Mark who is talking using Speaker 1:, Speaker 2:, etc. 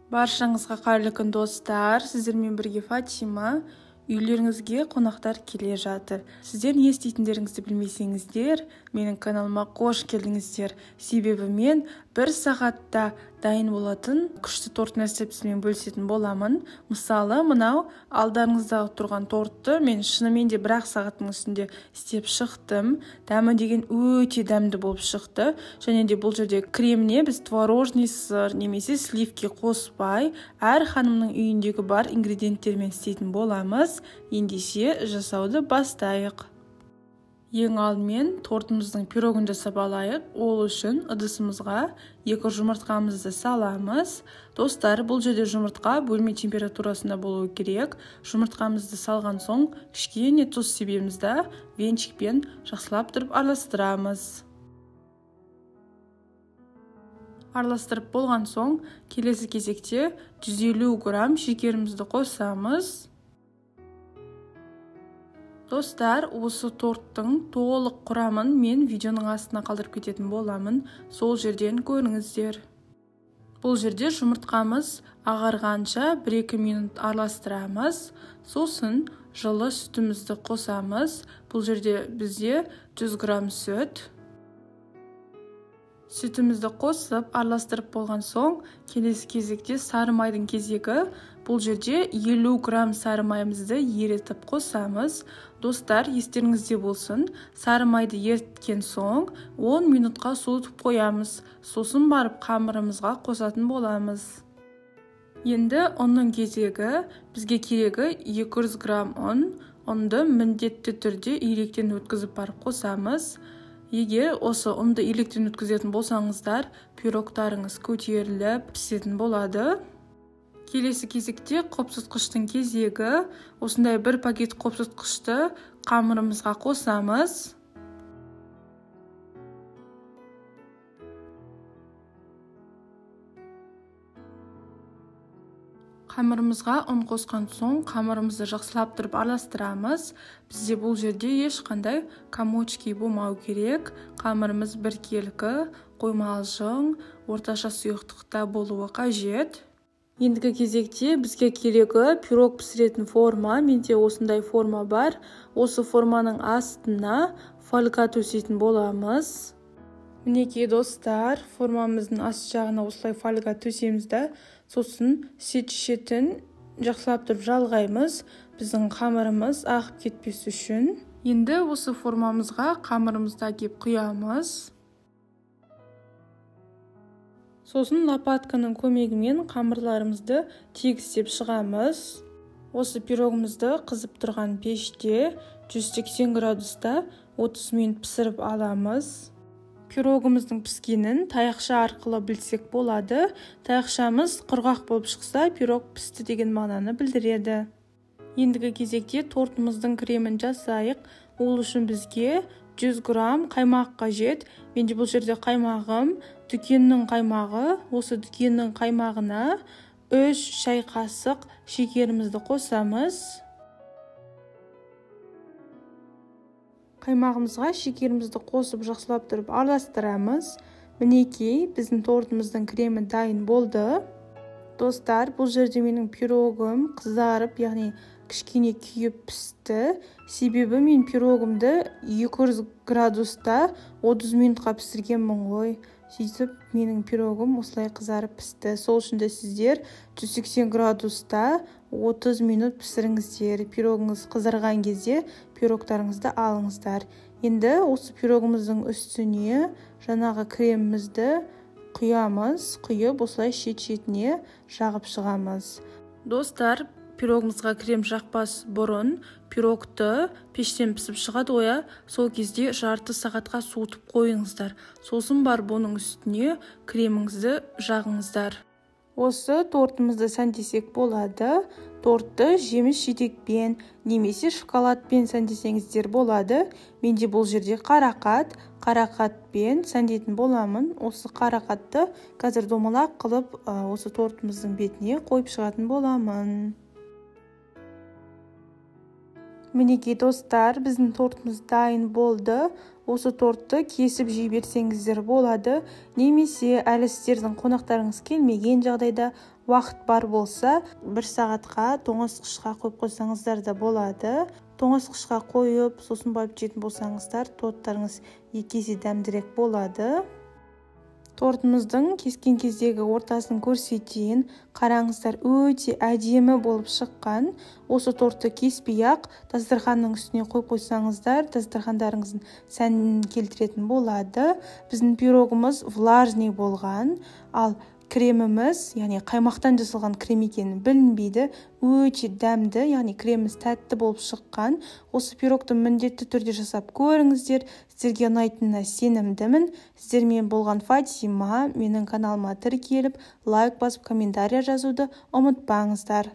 Speaker 1: Баршаңызға қайырлы күн, достар. Сіздермен бірге Фатима. Үйлеріңізге қонақтар келе жатыр. Сіздер не істейтіндеріңізді білмесеңіздер, менің каналыма қош келдіңіздер. Себебі мен бір сағатта дайын болатын күшті торт рецептісімен бөлісетін боламын. Мысалы, мынау алдарыңыздағы тұрған тортты мен шынымен де бір-ақ сағаттың үстінде істеп шықтым. Дәмі деген өте дәмді болып шықты. Және де бұл жерде креміне біз творожный сыр немесе сливки қоспай, әр ханымның үйіндегі бар ингредиенттермен істейтін боламыз. Ендеше жасауды бастайық. Ең алдымен тортымыздың пирогын жасап алайық. Ол үшін ыдысымызға 2 жұмыртқамызды саламыз. Достар, бұл жерде жұмыртқа бөлме температурасында болуы керек. Жұмыртқамызды салған соң кішкене тұз себеміз да, венчикпен жақсылап тұрып араластырамыз. Араластырып болған соң келесі кезекте 150 грамм шекерімізді қосамыз. Достар, осы торттың толық құрамын мен видеоның астына қалдырып кететін боламын. Сол жерден көріңіздер. Бұл жерде жұмыртқамыз ағарғанша 1-2 минут араластырамыз. Сосын жылы сүтімізді қосамыз. Бұл жерде бізде 100 грамм сүт. Сүтімізді қосып, араластырып болған соң, келесі кезекте сары майдың кезегі. Бұл жерде 50 грамм сары майымызды ерітіп қосамыз. Достар, естеріңізде болсын, сары майды еріткен соң 10 минутқа суытып қоямыз. Сосын барып қамырымызға қосатын боламыз. Енді ұнның кезегі. Бізге керегі 200 грамм ұн. Ұнды міндетті түрде електен өткізіп барып қосамыз. Егер осы ұнды електен өткізетін болсаңыздар, пирогтарыңыз көтеріліп пісетін болады. Келесі кезекте қопсытқыштың кезегі. Осындай бір пакет қопсытқышты қамырымызға қосамыз. Қамырымызға ұн қосқан соң қамырымызды жақсылап тұрып араластырамыз. Бізде бұл жерде ешқандай комочки болмау керек. Қамырымыз біркелкі, қоймалжың, орташа сұйықтықта болуы қажет. Ендігі кезекте бізге керегі пирог пісіретін форма. Менде осындай форма бар. Осы форманың астына фольга төсейтін боламыз. Мінекей, достар, формамыздың аст жағына осылай фольга төсейміз да, сосын шет-шетін жақсылап тұрып жалғаймыз, біздің қамырымыз ағып кетпес үшін. Енді осы формамызға қамырымызды әкеп құямыз. Сосын лопатканың көмегімен қамырларымызды тегістеп шығамыз. Осы пирогымызды қызып тұрған пеште 180 градуста 30 минут пісіріп аламыз. Пирогымыздың піскенін таяқша арқылы білсек болады. Таяқшамыз құрғақ болып шықса, пирог пісті деген мағынаны білдіреді. Ендігі кезекте тортымыздың кремін жасайық. Ол үшін бізге 100 грамм қаймақ қажет. Менде бұл жерде қаймағым дүкеннің қаймағы. Осы дүкеннің қаймағына 3 шай қасық шекерімізді қосамыз. Қаймағымызға шекерімізді қосып жақсылап тұрып араластырамыз. Мінекей, біздің тортымыздың кремі дайын болды. Достар, бұл жерде менің пирогым қызарып, яғни кішкене күйіп пісті. Себебі мен пирогымды 200 градуста 30 минутқа пісіргенмін ғой. Сөйтіп менің пирогым осылай қызарып пісті. Сол үшін де сіздер 180 градуста 30 минут пісіріңіздер. Пирогыңыз қызарған кезде пирогтарыңызды алыңыздар. Енді осы пирогымыздың үстіне жаңағы кремімізді құямыз. Құйып осылай шет-шетіне жағып шығамыз. Достар, пирогымызға крем жақпас бұрын пирогты пештен пісіп шығады ғой, сол кезде жарты сағатқа суытып қойыңыздар. Сосын барып оның үстіне креміңізді жағыңыздар. Осы тортымызды сәндесек болады. Тортты жеміс жидекпен немесе шоколадпен сәндесеңіздер болады. Менде бұл жерде қарақат, қарақатпен сәндейтін боламын. Осы қарақатты қазір домалақ қылып осы тортымыздың бетіне қойып шығатын боламын. Мінекей, достар, біздің тортымыз дайын болды. Осы тортты кесіп жей берсеңіздер болады, немесе әлі сіздердің қонақтарыңыз келмеген жағдайда уақыт бар болса, бір сағатқа тоңазытқышқа қойып қойсаңыздар да болады. Тоңазытқышқа қойып, сосын барып жейтін болсаңыздар, торттарыңыз екі есе дәмдірек болады. Тортымыздың кескен кездегі ортасын көрсетейін. Қараңыздар, өте әдемі болып шыққан. Осы тортты кеспей-ақ дастарханның үстіне қойып қойсаңыздар, дастархандарыңыздың сәнін келтіретін болады. Біздің пирогымыз влажный болған, ал креміміз, яғни қаймақтан жасалған крем екені білінбейді, өте дәмді, яғни креміміз тәтті болып шыққан. Осы пирогты міндетті түрде жасап көріңіздер, сіздерге ұнайтынына сенімдімін. Сіздермен болған Фатима. Менің каналыма тіркеліп, лайк басып, комментарий жазуды ұмытпаңыздар.